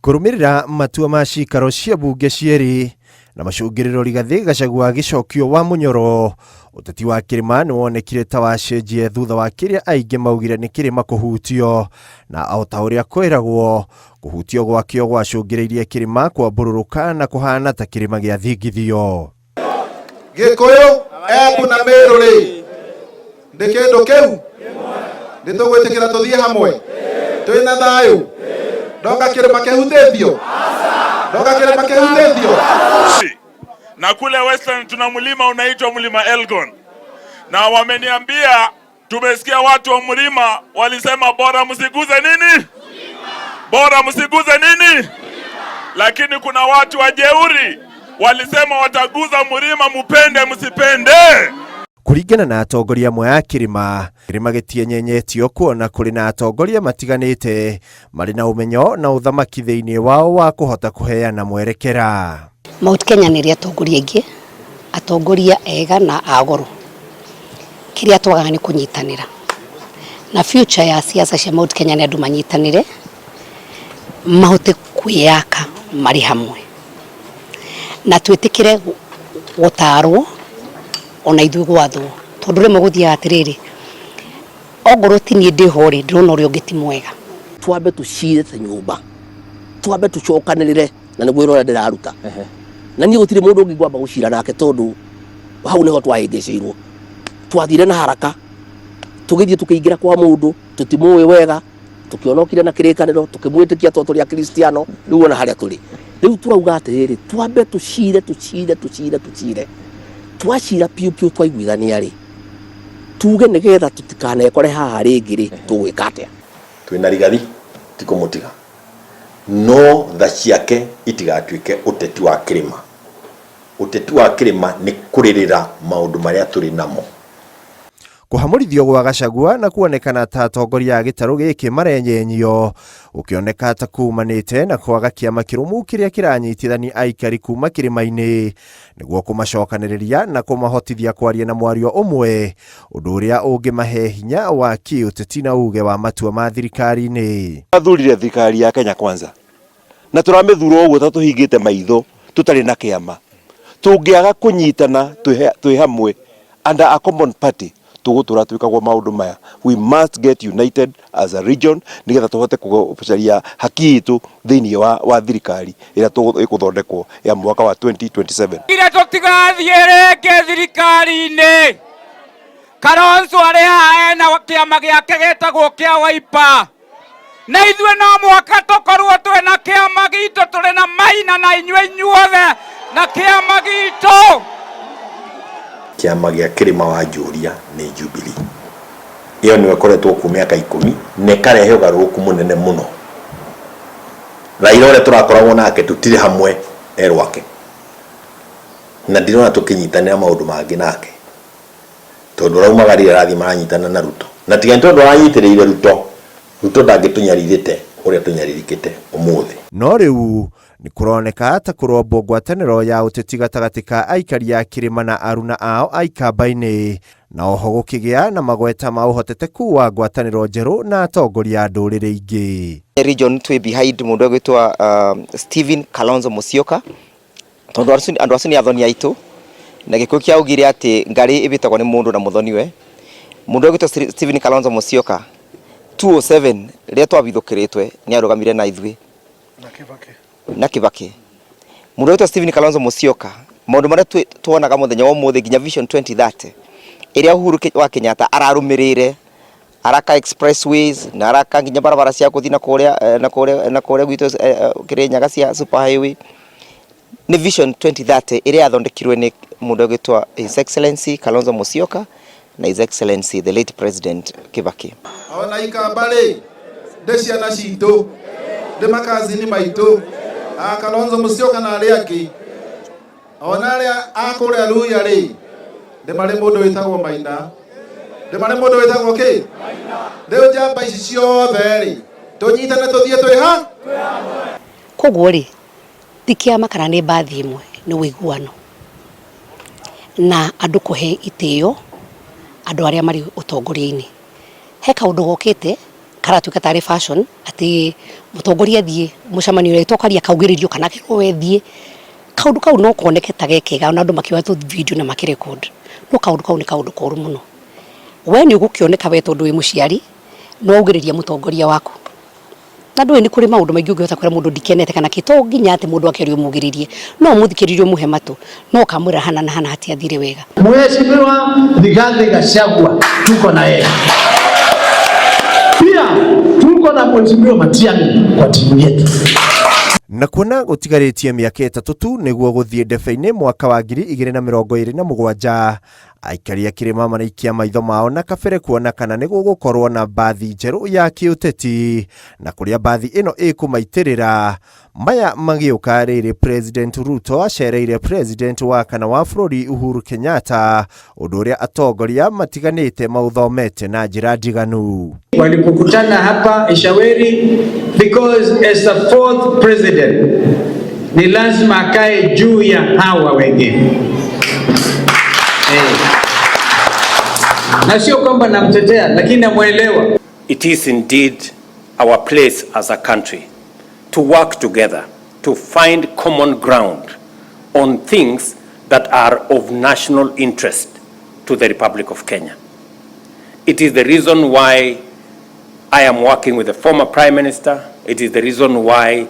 Kũrũmĩrĩra matua ma cikaro cia bunge cierĩ na macũngĩrĩro Rigathĩ Gachagua agĩcokio wa mũnyoro, ũteti wa kĩrĩma nĩ wonekire ta wacenjie thutha wa kĩrĩa aingĩ maugire nĩ kĩrĩma kũhutio, na o ta ũrĩa kwĩragwo, kũhutio gwakĩo gwacũngĩrĩirie kĩrĩma kwambũrũrũka na kũhana ta kĩrĩma gĩa thingithio. Gĩkũyũ, Embu na Meru rĩ, nĩ kĩndũ kĩu nĩ tũgwĩtĩkĩra tũthiĩ hamwe twĩna thayũ. Ndoka kĩrĩma kĩhutĩtio, ndoka kĩrĩma kĩhutĩtio. Na kule Western tuna mlima unaitwa mlima Elgon, na wameniambia, tumesikia watu wa mlima walisema bora msiguze nini, bora msiguze nini, lakini kuna watu wajeuri walisema wataguza mlima, mupende msipende. Kũringana na atongoria amwe a kĩrĩma, kĩrĩma gĩtienyenyetio kuona kũrĩ na atongoria matiganĩte marĩ na ũmenyo na ũthamaki thĩinĩ wao wa kũhota kũheana mwerekera. Mount Kenya nĩ ĩrĩ atongoria aingĩ, atongoria ega na a goro. Kĩrĩa twagaga nĩ kũnyitanĩra. Na future ya siasa cia Mount Kenya nĩ andũ manyitanĩre, mahote kwĩyaka marĩ hamwe. Na twĩtĩkĩre gũtarwo ona ithuĩ gwathwo. Tondũ rĩmwe gũthiaga atĩrĩrĩ, ongorwo ti niĩ ndĩho rĩ, ndĩrona ũrĩa ũngĩ ti mwega. Twambe tũcire ta nyũmba, twambe tũcokanĩrĩre, na nĩguo wĩra ũrĩa ndĩraruta. Na niĩ gũtirĩ mũndũ ũngĩ ngwamba gũcira nake, tondũ hau nĩho twahĩngĩcĩirwo. Twathire na haraka, tũgĩthiĩ tũkĩingĩra kwa mũndũ tũtimũĩ wega, tũkĩonokire na kĩrĩkanĩro, tũkĩmwĩtĩkia tondũ tũrĩ akristiano. Rĩu ona harĩa tũrĩ rĩu, tũrauga atĩrĩrĩ, twambe tũcire, tũcire, tũcire, tũcire. Twacira piũ piũ, twaiguithania rĩ, tuge nĩgetha tũtikanekore haha rĩngĩ rĩ, tũgwĩka atĩa? Twĩna Rigathi, ti kũmũtiga, no tha ciake itigatuĩke ũteti wa kĩrĩma. Ũteti wa kĩrĩma nĩ kũrĩrĩra maũndũ marĩa tũrĩ namo. Kũhamũrithio gwa Gachagua na kuonekana ta atongoria a gĩtarũ gĩkĩ marenyenyio gũkĩoneka ta kumanĩte na kwaga kĩama kĩrũmu kĩrĩa kĩranyitithania aikari kuma kĩrĩma-inĩ nĩguo kũmacokanĩrĩria na kũmahotithia kwaria na mwario ũmwe, ũndũ ũrĩa ũngĩmahe hinya wa kĩũteti na uge wa matua ma thirikari-inĩ. Tũrathurire thirikari ya Kenya Kwanza na tũramĩthura ũguo ta tũhingĩte maitho, tũtarĩ na kĩama. Tũngĩaga kũnyitana twĩ hamwe under a common party, tũgũtũra twĩkagwo maũndũ maya. We must get united as a region nĩgetha tũhote gũcaria haki itũ thĩinĩ wa thirikari ĩrĩa ĩkũthondekwo ya mwaka wa 2027. Ire tũtigathiĩ rĩngĩ thirikari-inĩ. Kalonzo arĩ haha ena kĩama gĩake gĩtagwo kĩa Wiper, na ithuĩ no mũhaka tũkorwo twĩna kĩama gitũ, tũrĩ na Maina na inyuĩ inyuothe na kĩama gitũ. Kĩama gĩa kĩrĩma wa njũria nĩ Jubilee. Ĩyo nĩyo ĩkoretwo kuo mĩaka 10 na ĩkarehe ũgarũrũku mũnene mũno. Raila ũrĩa tũrakoragwo nake tũtirĩ hamwe, e rwake, na ndirona tũkĩnyitanĩra maũndũ mangĩ nake, tondũ ũraumagarire arathiĩ maranyitana na Ruto, na tiga nĩ tondũ aranyitĩrĩire Ruto, Ruto ndangĩtũnyarirĩte ũrĩa tũnyarirĩkĩte ũmũthĩ. No rĩu nĩ kũroneka ta kũrombwo ngwatanĩro ya ũteti gatagatĩ ka aikari a kĩrĩma na aruna ao a ikamba-inĩ, na oho gũkĩgĩa na magweta ma ũhoteteku wa ngwatanĩro njerũ na atongoria a ndũrĩrĩ ingĩ. Region twĩ behind mũndũ egwĩtwo Stephen Kalonzo Musyoka, tondũ andũ acio nĩ athoni aitũ, na Gĩkũyũ kĩaugire atĩ ngarĩ ĩbĩtagwo nĩ mũndũ na mũthoniwe. Mũndũ egwĩtwo Stephen Kalonzo Musyoka, 207 rĩrĩa twabithũkĩrĩtwe, nĩ arũgamire na ithuĩ na Kibaki. Mũndũ wĩtwo Stephen Kalonzo Musyoka, maũndũ marĩa tuonaga mũthenya wa ũmũthĩ, nginya Vision 2030 ĩrĩa Uhuru wa Kenyatta ararũmĩrĩire, araka expressways na araka nginya barabara cia gũthiĩ na kũrĩa na kũrĩa na kũrĩa gwitũ Kĩrĩnyaga cia super highway, nĩ Vision 2030 ĩrĩa yathondekirwe nĩ mũndũ ũgwĩtwo His Excellency Kalonzo Musyoka na His Excellency the late President Kibaki. Ona Ikamba rĩ, ndĩ ciana citũ, ndĩ makazini maitũ a Kalonzo Musyoka na arĩa angĩ, ona arĩa a kũrĩa Luya rĩ, ndĩ marĩ mũndũ wĩtagwo Maina, ndĩ marĩ mũndũ wĩtagwo kĩ. Rĩu njamba ici ciothe rĩ, tũnyitane tũthiĩ twĩ ha. Koguo rĩ, ti kĩama kana nĩ mbathi ĩmwe, nĩ ũiguano na andũ kũhe itĩo andũ arĩa marĩ ũtongoria-inĩ. He kaũndũ gokĩte Karatuĩka tarĩ fashion atĩ mũtongoria athiĩ mũcemanio ũrĩa tokaria akaugĩrĩrio kana akerwo we thiĩ. Kaũndũ kau no koneke ta ge kega ona andũ makĩoya tũ video na makĩ record, no kaũndũ kau nĩ kaũndũ koru mũno. We nĩ ũgũkĩoneka we tondũ wĩ mũciari nĩ waugĩrĩria mũtongoria waku. Na ndũĩ nĩ kũrĩ maũndũ maingĩ ũngĩhota kwĩra mũndũ ndikenete kana kĩ, to nginya atĩ mũndũ akerio ũmugĩrĩrie. No ũmũthikĩrĩrie ũmũhe matũ, no ũkamwĩra hana na hana hatiathire wega. Mheshimiwa Rigathi Gachagua tuko na yeye. Pia tuko na Mheshimiwa Matiang'i kwa timu yetu. Na kuona gũtigarĩtie mĩaka ĩtatũ tu nĩguo gũthiĩ ndebe-inĩ mwaka wa 2027, Aikari a kĩrĩma maraikia maitho mao na kabere kuona kana nĩ gũgũkorwo na mbathi njerũ ya kĩũteti na kũrĩa mbathi ĩno ĩkũmaitĩrĩra. Maya magĩũka rĩrĩ President Ruto acereire President wa kana wa bũrũri Uhuru Kenyatta, ũndũ ũrĩa atongoria matiganĩte maũthomete na njĩra njiganu. Walipokutana hapa Ishaweri, because as the fourth president ni lazima akae juu ya hawa wengine hey. Na sio kwamba namtetea, lakini namwelewa. It is indeed our place as a country to work together to find common ground on things that are of national interest to the Republic of Kenya. It is the reason why I am working with the former Prime Minister. It is the reason why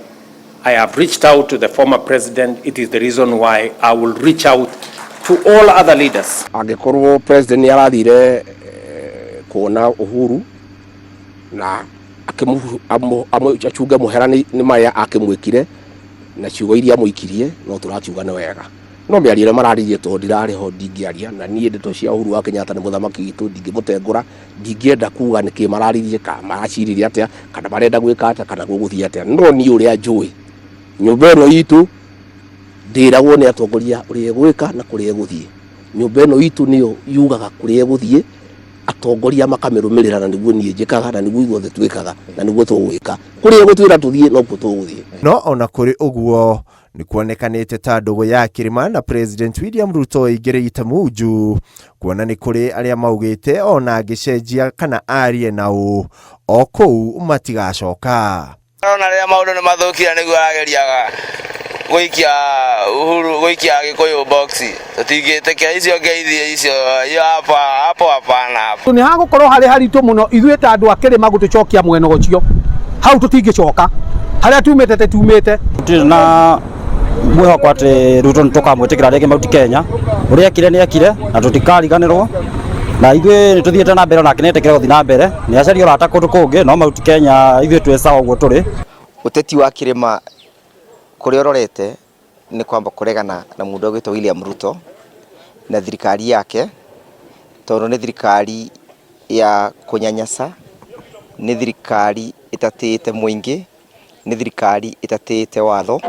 I have reached out to the former President. It is the reason why I will reach out to all other leaders. Angĩkorwo President nĩ arathire kuona Uhuru na acunge mũhera nĩ marĩa akĩmwĩkire na ciugo iria amũikirie, no tũrakiuga nĩ wega. No mĩario ĩrĩa mararirie tondũ ndirarĩ ho ndingĩaria, na niĩ ndeto cia Uhuru wa Kenyatta nĩ mũthamaki witũ ndingĩmũtengũra, ndingĩenda kuga nĩkĩ mararirie, kana maraciririe atĩa, kana marenda gwĩka atĩa, kana gũgũthiĩ atĩa. No niĩ ũrĩa njũĩ, nyũmba ĩno itũ ndĩragwo nĩ atongoria ũrĩa ĩgwĩka na kũrĩa ĩgũthiĩ. Nyũmba ĩno itũ nĩyo yugaga kũrĩa ĩgũthiĩ, atongoria makamĩrũmĩrĩra, na nĩguo niĩ njĩkaga, na nĩguo ithuothe twĩkaga, na nĩguo tũgwĩka. Kũrĩa ĩgũtwĩra tũthiĩ nokuo tũgũthiĩ. No ona kũrĩ ũguo, nĩ kuonekanĩte ta ndũgũ ya kĩrĩma na President William Ruto ĩingĩrĩte munju, kuona nĩ kũrĩ arĩa maugĩte ona angĩcenjia kana arie na ũ, o kũu matigacoka. Arona rĩrĩa maũndũ nĩ mathũkire nĩguo arageria gũikia Uhuru gũikia Gĩkũyũ box. Tũtingĩtĩkĩra icio ngeithi icio hiyo hapa hapo hapana hapo. Nĩ hagũkorwo harĩ haritũ mũno ithuĩ ta andũ a kĩrĩma gũtũcokia mwena ũcio. Hau tũtingĩcoka. Harĩa tumĩte tĩtumĩte. Tũtirĩ na mwĩhoko atĩ Ruto nĩ tũkamwĩtĩkĩra rĩngĩ Mount Kenya. Ũrĩa ekire nĩ ekire na tũtikariganĩrwo na ithuĩ nĩ tũthiĩte na mbere onake nĩ etĩkĩre gũthiĩ na mbere. Nĩ acarie ũrata kũndũ kũngĩ no Mount Kenya ithuĩ twĩ sawa ũguo tũrĩ. Ũteti wa kĩrĩma kũrĩa ũrorete nĩ kwamba kũregana na mũndũ ũgwĩtwo William Ruto na thirikari yake, tondũ nĩ thirikari ya kũnyanyasa, nĩ thirikari ĩtatĩĩte mũingĩ, nĩ thirikari ĩtatĩĩte watho.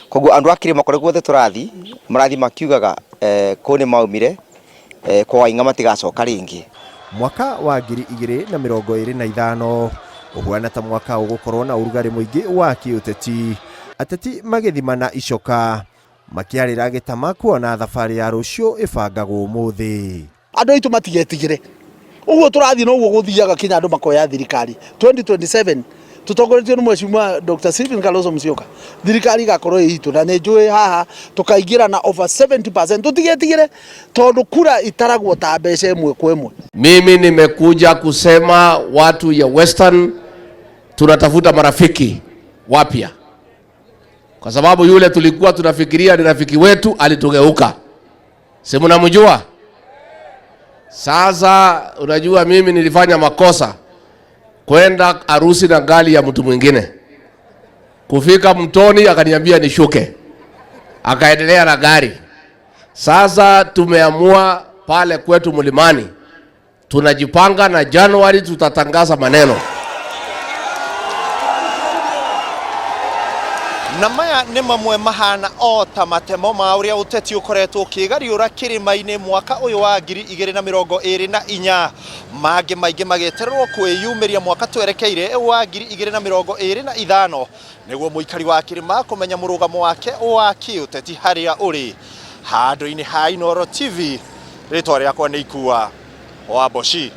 Koguo andũ a kĩrĩma kũrĩa guothe tũrathiĩ, marathiĩ makiugaga kũu nĩ maumire, kwa Waing'a matigacoka rĩngĩ. Mwaka wa 2025 ũhuana ta mwaka ũgũkorwo na ũrugarĩ mũingĩ wa kĩũteti, ateti magĩthimana icoka, makĩarĩra gĩtama kuona thabarĩ ya rũciũ ĩbangagwo ũmũthĩ. Andũ aitũ matigetigĩre. Ũguo tũrathiĩ noguo gũthiaga kinya andũ makoya thirikari. 2027 tũtongoretio nĩ Mheshimiwa Dr. Stephen Kalonzo Musyoka, thirikari ĩgakorwo ĩ itũ, na nĩ njũĩ haha tũkaingĩra na over 70%. Tũtigetigĩre tondũ kura itaragwo ta mbeca ĩmwe kwa ĩmwe. Mimi nimekuja kusema watu ya Western tunatafuta marafiki wapya, kwa sababu yule tulikuwa tunafikiria ni rafiki wetu alitugeuka. Si mnamjua? Sasa unajua mimi nilifanya makosa kwenda harusi na gari ya mtu mwingine. Kufika mtoni akaniambia nishuke, akaendelea na gari. Sasa tumeamua pale kwetu mlimani tunajipanga, na Januari tutatangaza maneno. Na maya nĩ mamwe mahana o ta matemo ma ũrĩa ũteti ũkoretwo ũkĩgariũra kĩrĩma-inĩ mwaka ũyũ wa 2024, mangĩ maingĩ magĩetererwo kwĩyumĩria mwaka twerekeire wa 2025, nĩguo mũikari wa kĩrĩma kũmenya mũrũgamo wake wa kĩũteti harĩa ũrĩ. Handũ-inĩ ha Inooro TV, rĩtwa rĩakwa nĩ Ikua wa Mboci.